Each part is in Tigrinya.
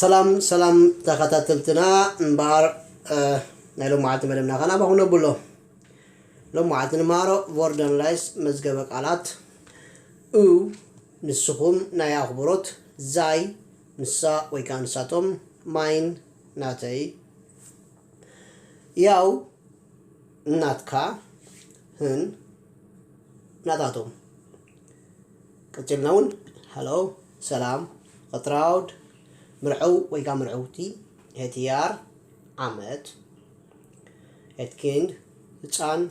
ሰላም ሰላም ተኸታተልትና፣ እምበኣር ናይ ሎማዓልቲ መደብና ከኣ ናባኹም ነብሎ። ሎማዓልቲ ንመሃሮ ቮርደንላይስ መዝገበ ቃላት። ኡ፣ ንስኹም ናይ ኣኽብሮት። ዛይ፣ ንሳ ወይ ከኣ ንሳቶም። ማይን፣ ናተይ። ያው፣ ናትካ። ህን፣ ናታቶም። ቀጺልና እውን ሃሎ፣ ሰላም፣ ኸትራውድ፣ ምርዐው ወይ ከዓ ምርዐውቲ፣ ሄትያር፣ ዓመት፣ ሄትኪንድ፣ ህፃን፣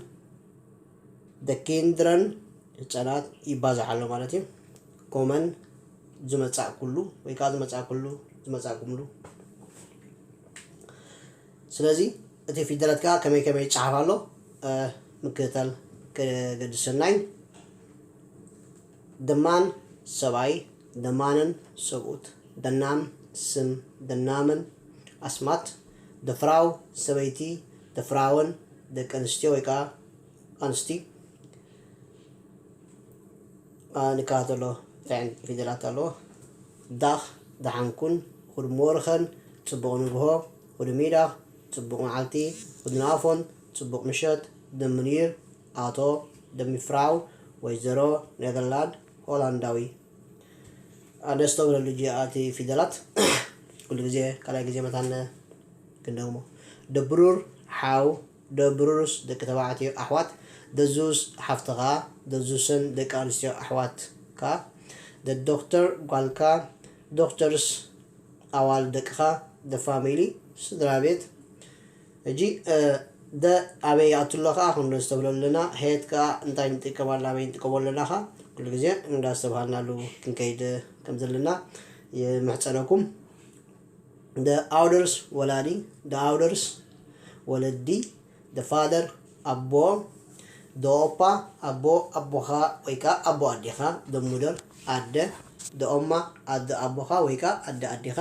ደኪንድረን፣ ህፃናት ይባዛሕ ኣሎ ማለት እዩ። ኮመን፣ ዝመጻእኩሉ ወይ ከዓ ዝመጻእኩሉ፣ ዝመጻእኩምሉ። ስለዚ እቲ ፊደላት ከዓ ከመይ ከመይ ይጸሓፍ ኣሎ ምክትታል ከገድሰናይ። ደማን ሰብኣይ፣ ደማንን ሰብኡት፣ ደናም ስም፣ ደናምን ኣስማት፣ ደፍራው ሰበይቲ፣ ደፍራውን ደቂ ኣንስትዮ ወይ ከዓ ኣንስቲ። ንካ ተሎ እንታይ ዓይነት ፊደላት ኣለዎ? ዳኽ፣ ደሓንኩን፣ ጉድ ሞርኸን፣ ጽቡቕ ንግሆ፣ ጉድ ሚዳኽ፣ ጽቡቕ መዓልቲ፣ ጉድ ናፎን፣ ጽቡቕ ምሸት፣ ደምኒር፣ ኣቶ፣ ደሚፍራው፣ ወይዘሮ፣ ኔዘርላንድ፣ ሆላንዳዊ። ኣነስተውለሉ ጂ ኣቲ ፊደላት ኩሉ ግዜ ካልኣይ ግዜ መታን ክንደግሞ። ደብሩር ሓው፣ ደብሩርስ ደቂ ተባዕትዮ ኣሕዋት፣ ደዙስ ሓፍትኻ፣ ደዙስን ደቂ ኣንስትዮ ኣሕዋትካ፣ ደዶክተር ጓልካ፣ ዶክተርስ ኣዋል ደቅኻ፣ ደፋሚሊ ስድራ ቤት። ሕጂ ደ ኣበይ ይኣቱ ኣሎ ከዓ ክንዶ ዝተብሎ ኣለና። ሄት ከዓ እንታይ ንጥቀመሉ፣ ኣበይ ንጥቀመሉ ኣለና ከዓ ኩሉ ግዜ እንዳስተብሃልናሉ ክንከይድ ከም ዘለና ይምሕፀነኩም። ደ ኣውደርስ ወላዲ፣ ደ ኣውደርስ ወለዲ፣ ደ ፋደር ኣቦ፣ ደ ኦፓ ኣቦ ኣቦኻ ወይ ከዓ ኣቦ ኣዴኻ፣ ደ ሙደር ኣደ፣ ደ ኦማ ኣደ ኣቦኻ ወይ ከዓ ኣደ ኣዴኻ፣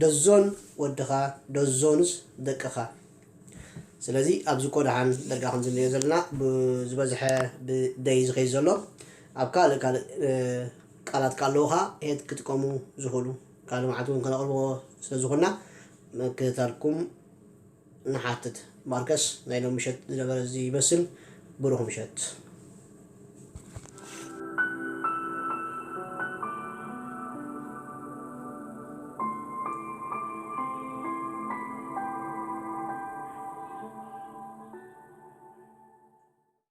ደ ዞን ወድኻ፣ ደ ዞንስ ደቅኻ። ስለዚ ኣብዚ እኮ ደሓን ደርጋ ከምዚ ንሪኦ ዘለና ብዝበዝሐ ብደይ ዝኸይድ ዘሎ። ኣብ ካልእ ካልእ ቃላት ከ ኣለዉ ኸዓ ሄት ክጥቀሙ ዝኽእሉ ካልእ መዓልቲ እውን ከነቕርቦ ስለ ዝኾንና ምክትታልኩም ንሓትት። ማርከስ ናይ ሎም ምሸት ዝነበረ እዚ ይመስል። ብሩኽ ምሸት።